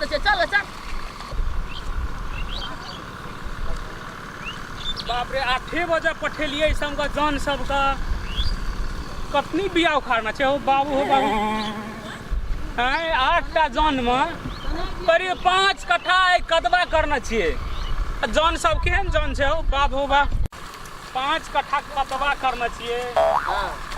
दै छै। चल चल। बाप रे, 8 बजे पठेलियै सबके, जन सबके कखनी बिया उखाड़ना छै हो बाबू, हो बाबू। आँय, 8टा जनमे करीब 5 कट्ठा आइ कदबा करना छियै आ जन सब केहन जन छै हो बाप, हो बाप। 5 कट्ठा कदबा करना छियै,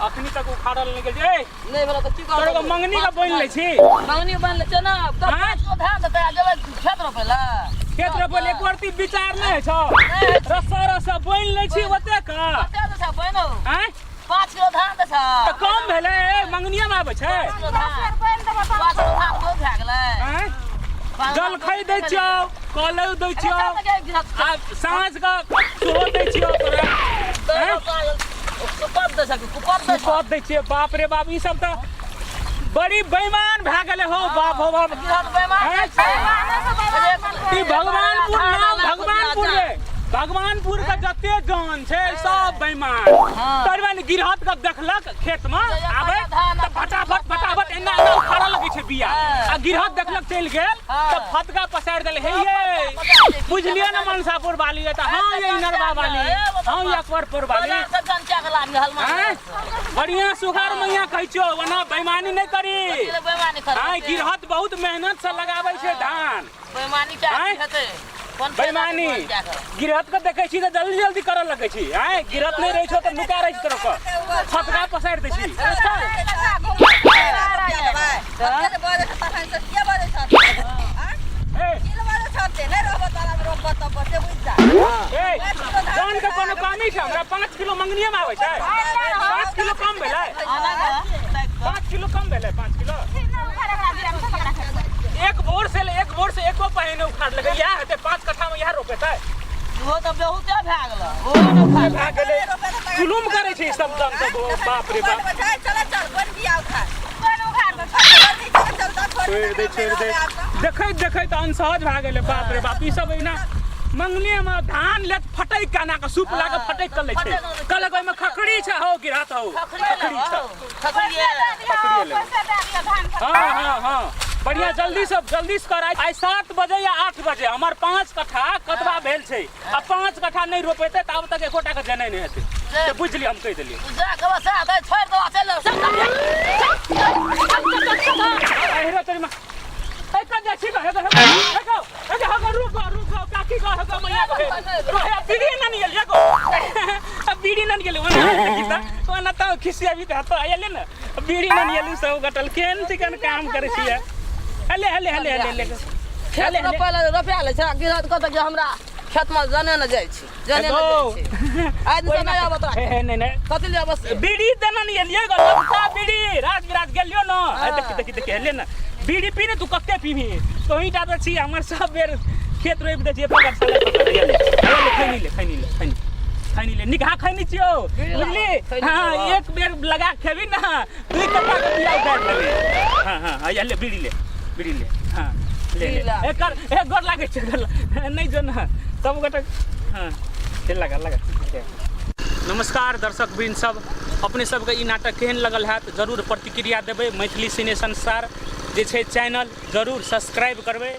अखनी तक उखाड़ल नहि गेल छै। ए, नहि भेल तऽ की तोर एगो मंगनी के बोनि लै छी। मंगनी बनि लै छै ने तऽ। आँय? 5 गो धान देतै आ जेबै खेत रोपै लए। खेत रोपै लए एको रत्ती विचार नहि होइ छौ। नहि होइ छै। रस्सा रस्सा बोनि लै छी ओते का। कते दै छै बनि? आँय? 5 किलो धान दै छै। तऽ कम भेलै? ए, मंगनिये मे आबै छै। 5 किलो धान, 5 किलो धान बहुत भए गेलै। आँय? जलखै दै छियौ, कलौ दै छियौ आ साँझ के सेहो दै छियौ तोरा। आँय? सुपत दै छै, कुपत दै छै। सुपत दै छियै। बाप रे बाप, ई सब तऽ बड़ी बेईमान भए गेलै हो बाप, हो बाप। गिरहत बेईमान आँय? छै। ई भगवानपुर नाम भगवानपुर रे, भगवानपुर के जते जान छै सब बेईमान। तोर गिरहत के देखलक खेत में आबै तऽ फटाफट फटाफट एना एना उखाड़ऽ लगै छै बिया आ गिरहत देखलक चलि गेल तऽ फटका पसारि देले। हे ये, बुझलियै ने मनसापुर वाली तऽ हाँ, ये इनरवा वाली हाँ, ये अकबरपुर वाली। आँय? बढ़िया सुघर मैया कहै छियौ, ओना बेईमानी नहि करी। आँय, गिरहत बहुत मेहनत से लगाबै छै धान। बेईमानी क्या आँय? हेतै? कोन बेईमानी गिरहत के देखै छी तऽ जल्दी जल्दी करऽ लगै छी। आँय, गिरहत नहि रहै छौ तऽ नुका रहै छी, तोरा के फटका पसारि दै छी। ए, ए, धान के कोनो कमी छै हमरा? 5 किलो मंगनिये मे आबै छै। 5 किलो कम भेलै? 5 किलो कम भेलै? 5 किलो एक बोर से, एक बोर से एको पानि नहि उखाड़ लगे। इएह हेतै 5 कट्ठा मे, इएह रोपेतै। ओहो तऽ बहुते भए गेल, ओहो नहि उखाड़। भए गेलै, जुलुम करै छै ई सब जन सब। बाप रे बाप। छोड़ि दे, छोड़ि दे। देखैत देखैत अनसहज भए गेलै। बाप रे बाप, ई सब एहिना मंगने मे धान लेत, फटैक के एना के सूप लाके फटैक के लै छै। कहलक ओहिमे खखड़ी छै। हौ गिरहत हौ, खखड़ी छै। हाँ, बढ़िया। जल्दी सब जल्दी से कर। आइ 7 बजे या 8 बजे हमर 5 कट्ठा कतबा भेल छै आ 5 कट्ठा नहि रोपेतै तऽ आब तक एकोटा के जनै नहि हेतै। तऽ बुझलियै, हम कहि देलियै। अहिरो तोरी माँ, ए कत जाइ छी? हे गो, हे गो, हे गो, हे गो, हे गो, रुक रुक, काकी गो, हे गो, मैया गो, हे रो, हे बीड़ी न निकल ये गो, अब बीड़ी न निकल। ओना देखी त, ओना त खिसिया भी त आयले न, बीड़ी न निकल। सब गटल केन चिकन काम करै छियै। हले हले हले हले हले। खेत रोपै लए रोपा लै छै आ गिरहत कहतै कि हमरा खेतमे जने ने जाइ छी, जने ने जाइ छी। आइ दिन नहि आबत। हे हे, नहीं नहीं। कथी लिए बस? बीड़ी देना नहीं एलिए गो, लमका बीड़ी राज विराज गेलियो न। हे देखी देखी देखी, हेले न बीड़ी पी ने। तू कते पीबी? तोही टा तऽ छी हमर, सब बेर खेत रोपि दै छियै। पकड़ साले, पकड़। ये ले, ये ले, खैनी ले, खैनी ले, खैनी, खैनी ले। निकहा खैनी छियौ, बुझली? खैनी लेबो। एक बेर लगा के खेबी ना, 2 कट्ठा के बिया उखाड़ लेबी। हाँ, ये ले, बीड़ी ले, बीड़ी ले। हाँ, ले ले। बीड़ी ला। एकर एक गोर लागै छै, गोर नहि जो न सब गोटे। हाँ, फिर लगा लगा। नमस्कार दर्शक वृंद सब, अपने सबके ई नाटक केहन लगल हैत, जरूर प्रतिक्रिया देबै। मैथिली सिने संसार जे छै चैनल, जरूर सब्सक्राइब करबै।